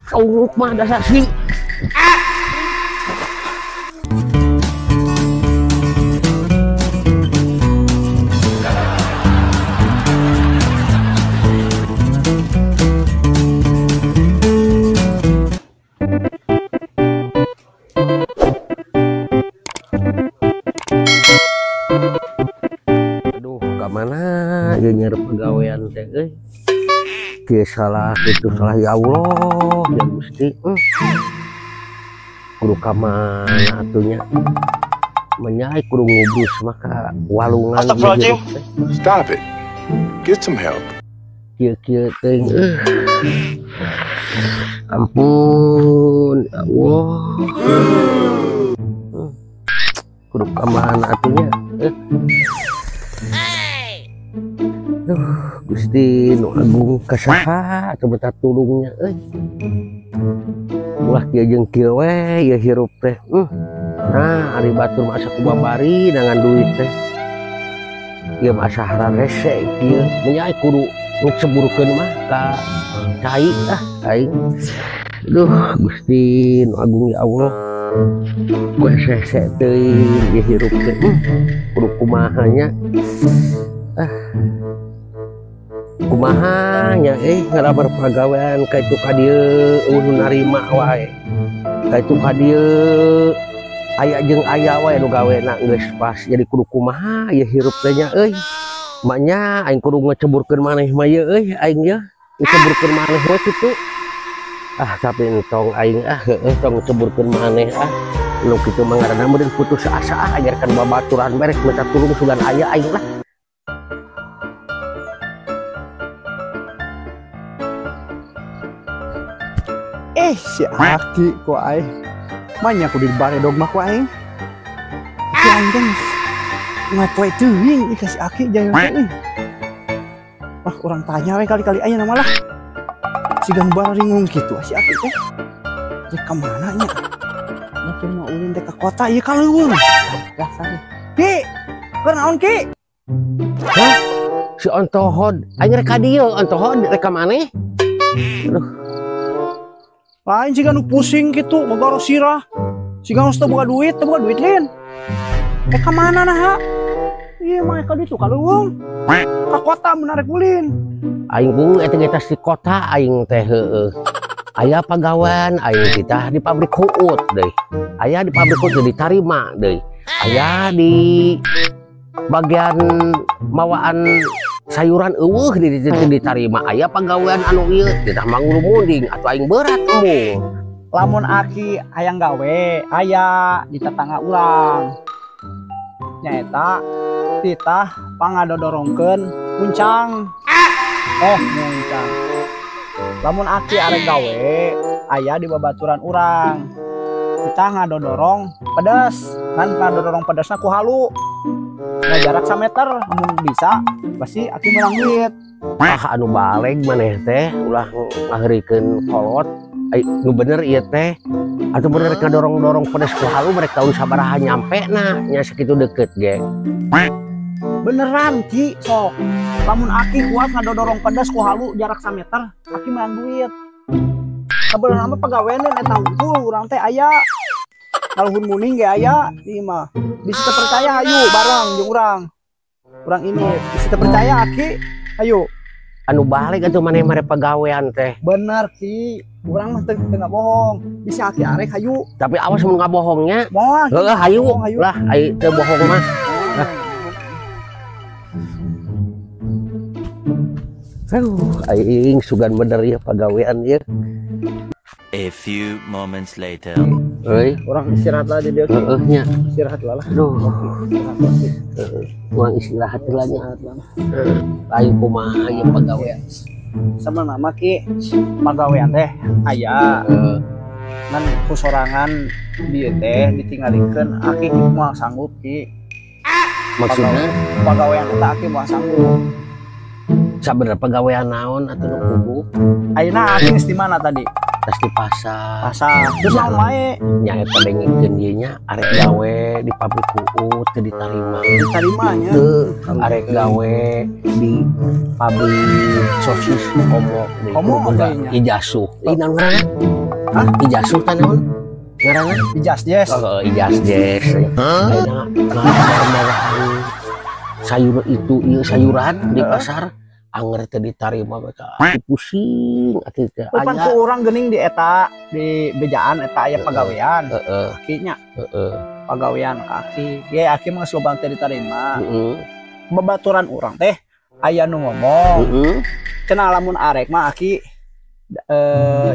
Cowok mah dasar sih. Aduh, ka mana ieu nyarep pagawean teh euy. Kieu salah kitu salah ya Allah, ya Gusti. Kudu ka mana atuh nya? Menyai kudu ngubus maka walungan. Astagfirullahaladzim. Stop it. Get some help. Kieu-kieu teuing. Ampun, ya Allah. Kudu ka mana atuh nya? Duh, Gusti nu agung kasaha atuh minta tulungnya euy. Ulah kieu jeung kieu we ieu hirup teh. Nah, ari batur mah asa kubabari dengan duit teh. Ieu mah asa hararese kieu. Nya kudu ngeceburkeun mah ka cai ah aing. Duh, Gusti nu agung ya Allah. Gue sese teuing ieu hirup teh. Kudu kumaha nya. Ah. Kumaha nya ngalamar pagawean ka itu ka dieu eueuh nu narima wae. Ka itu ka dieu aya jeung aya wae nu gawena geus pas jadi kudu kumaha ieu hirup teh nya euy. Maknya aing kudu ngeceburkeun maneh mah ieu euy aing ye ngeceburkeun maneh we kitu. Ah tapi entong aing ah heueuh tong ngeceburkeun maneh ah. Nu kitu mah ngaranna meureun putus asa ah ajarkan babaturan merek minta tulung sugan aya aing lah. Si Aki ku aing manya ku dibare dogma ku aing. Tapi aing kan ngapoe teuing ka si Aki jaya teh. Wah, urang tanya we kali-kali aya nama lah. Siga nu baringung kitu si Aki teh. Rek ka mana nya? Mungkin mau ulin teh ka kota ieu ka leuweung. Dasar. Ki, keur naon Ki? Hah? Si ontohod, aing rek ka dieu ontohod rek ka maneh? Aduh. Lain siga nu pusing gitu, ngagaro sirah. Siga nu teu boga duit lin. Ka mana nah? Ieu mah ka ditu ka leuweung. Ka kota menarik ulin. Aing bu eta ge tas di kota aing teh heueuh. Aya pagawean aing titah di pabrik huut deui. Aya di pabrik huut ditarima deui. Aya di bagian mawaan sayuran eueuh di ditarima. Aya pagawean anu ieu titah mangulumunding atuh aing berat embung. Lamun aki hayang gawe aya di tetangga urang. Nyaeta titah pangadodorongkeun muncang. Muncang. Lamun aki arek gawe aya di babaturan urang. Titah ngadodorong pedes, kan ngadodorong pedesna ku halu. Nah jarak 1 meter mun bisa pasti aki menang duit. Ah anu baleg maneh teh ulah ngaheurikeun kolot. Ai nu bener ieu teh. Atuh bener ngadorong-dorong pedes ku halu mereka tahun sabaraha nyampe na nya sakitu deket ge. Beneran Ki sok. Lamun aki kuat ngadodorong pedes ku halu jarak 1 meter, aki menang duit. Sabenerna mah pagawean eta hungkul urang teh aya. Kaluhun muning ge aya ieu mah. Bisa terpercaya ayo bareng jeung urang. Urang ini bisa terpercaya aki ayo. Anu balik atuh maneh mare pagawean teh. Bener Ki, urang mah teu ngabohong. Bisa aki arek hayu. Tapi awas mun ngabohongnya. Moal. Heueuh hayu lah ai teu bohong mah. Aduh, aing sugan bener ya pagawean ieu. A few moments later. Euy, urang istirahat lah di dieu. Heueuh nya. Istirahat lah. Aduh. Urang istirahat lah nya. Lain kumaha ieu pagawean. Sama nama Ki, pagawean teh aya. Ngan ku sorangan dieu teh ditinggalikeun aki moal sanggup Ki. Maksudna pagawean eta aki moal sanggup. Sabenerna pagawean naon atuh nu kubu? Ayeuna aki geus di mana tadi? Tas di pasar. Pasar. Terus naon wae? Nya eta dengikeun ieu nya arek gawe di pabrik huut teu ditarima. Ditarima nya. Teu arek gawe di pabrik sosis komo deui. Komo boga ijasuh. Ih naon ngaranna? Hah? Ijasuh tah naon? Ngaranna? Ijas jes. Oh, ijas jes. Ayeuna ngabawaan sayur itu ieu sayuran di pasar. Anger teu ditarima mereka pusing atuh teh aya ku urang geuning di eta di bejaan eta aya pagawean heeh aki nya heeh pagawean ka aki ge aki mah geus loba teu ditarima heeh babaturan urang teh aya nu ngomong heeh cenah lamun arek mah aki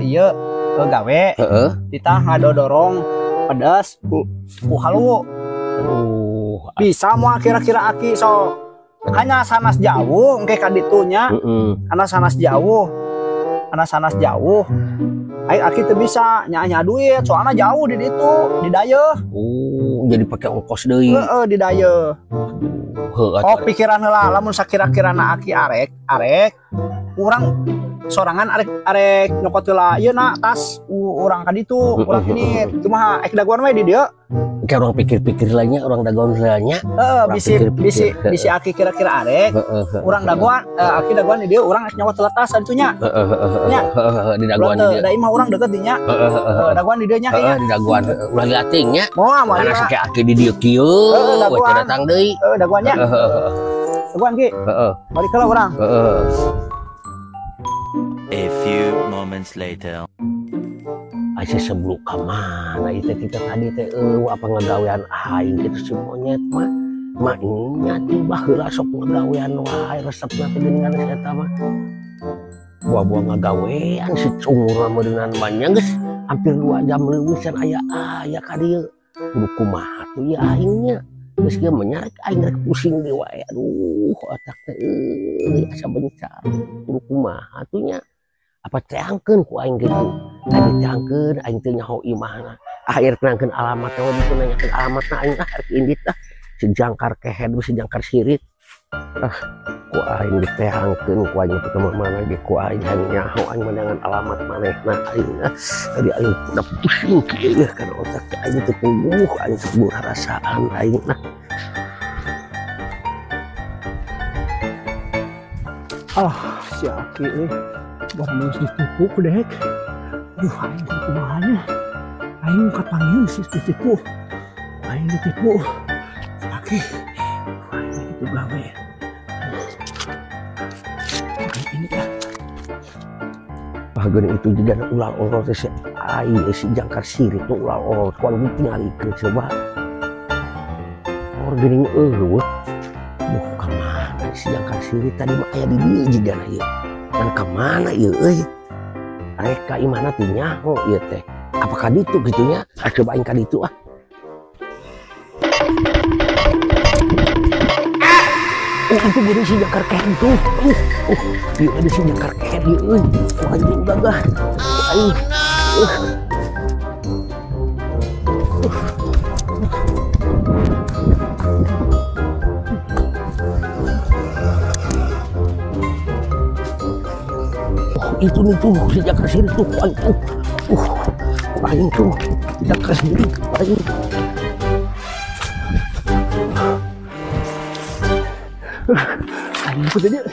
ieu gawe heeh titah ngadodorong pedes ku halu aduh bisa moal kira-kira aki sok hanya sanas jauh engke ka ditu nya heeh sanas jauh anak sanas jauh ai aki teu bisa nya duit soalna jauh di ditu di dayeuh oh jadi pake ongkos deui heeh di dayeuh heuh oh pikiran heula lamun sakira-kirana aki arek arek urang sorangan arek arek nyokot heula ieu na tas urang ka ditu urang ini kumaha ek dagoan we di dieu kayak orang pikir-pikir lainnya, orang dagoan lainnya. Heeh, bisi bisi bisi aki kira-kira arek. Urang dagoan, aki dagoan di dieu urang nyokot heula tas ditu nya. Heeh, di dagoan di dieu. Da imah urang deket dinya. Heeh, dagoan di dieu nya heeh, di dagoan ulah dilatih nya. Moal moal. Karena sakit aki di dieu kieu, we teu datang deui. Heeh, dagoan nya. Dagoan ki. Heeh. Balik heula urang. Heeh. A few moments later. Aisyah sebelum ke mana itu kita tadi teh apa ngagawean aing gitu si monyet mah maknya tiba heula sok ngagawean wae resepna teh geuningan si eta mah buah-buah ngagawean si cungur meureunnan banyak geus hampir 2 jam leuwih can aya aya ka dieu kudu kumaha tuh ieu aing nya geus kieu mah aing rek pusing deui wae aduh otak teh euy asa bencar kudu kumaha tuh nya apa teangkeun ku aing gitu tadi teangkeun aing teu nyaho imahna akhir teangkeun alamat we bisa nanyakeun alamatna aing ah rek indit ah si jangkar kehed si jangkar sirit ah ku aing diteangkeun ku aing teu mana ge ku aing hayang nyaho aing mendangan alamat manehna aing ah tadi aing udah pusing kieu kana otak teh aing teu puguh aing teu rasaan aing nah ah si aki euy barang geus ditipu ku dek. Aduh, aing kumaha nya. Aing kapanggil sih ditipu. Aing ditipu. Aki. Aing ditipu gawe. Aing ini ah. Bageun itu juga ulah olor teh si aing si jangkar sirit nu ulah olor ku aing tingalikeun coba. Or geuning eueuh. Duh, ka mana si jangkar sirit tadi mah aya di dieu jigana ieu. Dan kemana ieu euy? Rek ka imahna teh nyaho ieu teh. Apa ka ditu kitu nya? Ah coba aing ka ditu ah. Oh, itu geuning si jangkar kehed tuh. Ieu ada si jangkar kehed ieu euy. Oh, aing gagah. Aing. Itu nih tuh si jangkar sirit tuh aing tuh aing tuh jangkar sirit aing aing kudu dia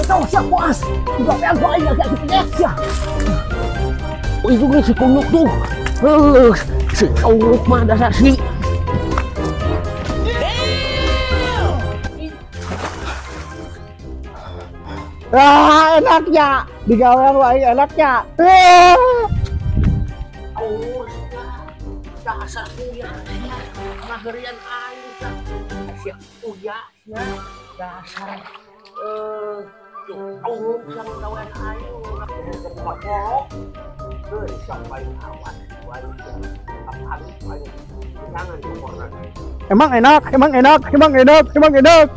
tahu siap puas gawean ku aing agak gitu ya. Oh itu si kunyuk tuh si kunyuk mah dasar si ah enaknya digawean wae enaknya. Oh, dasar kuya ngagerian aing tah. Sia kuya sia dasar tuh sang gawean aing kumaha kolok. Heuh sampai awas wae aing jangan pokona. Emang enak, emang enak, emang enak, emang enak.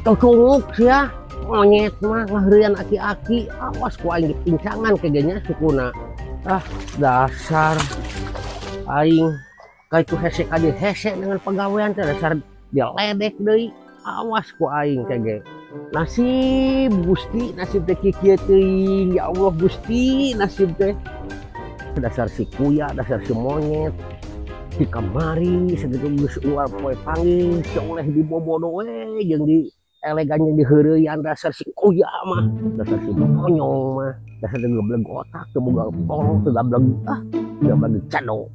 Cocok sia monyet mah ngaheureuyan aki-aki awas ku aing dipincangan kegenya sukuna ah dasar aing ka itu hese ka dieu hese dengan pagawean teh dasar dia ledek deui awas ku aing kege. Nasib Gusti, nasib teh kieu teuing. Ya Allah Gusti, nasib teh. Dasar si kuya, dasar si monyet. Di kamari sakitu geus unggal poe panggih si oleh dibobodo we jeung di elegan jeung diheureuyaan. Dasar si kuya mah, dasar si monyong mah, dasar teu gableg otak, teu boga tolong, teu gableg, ah, gableg cado.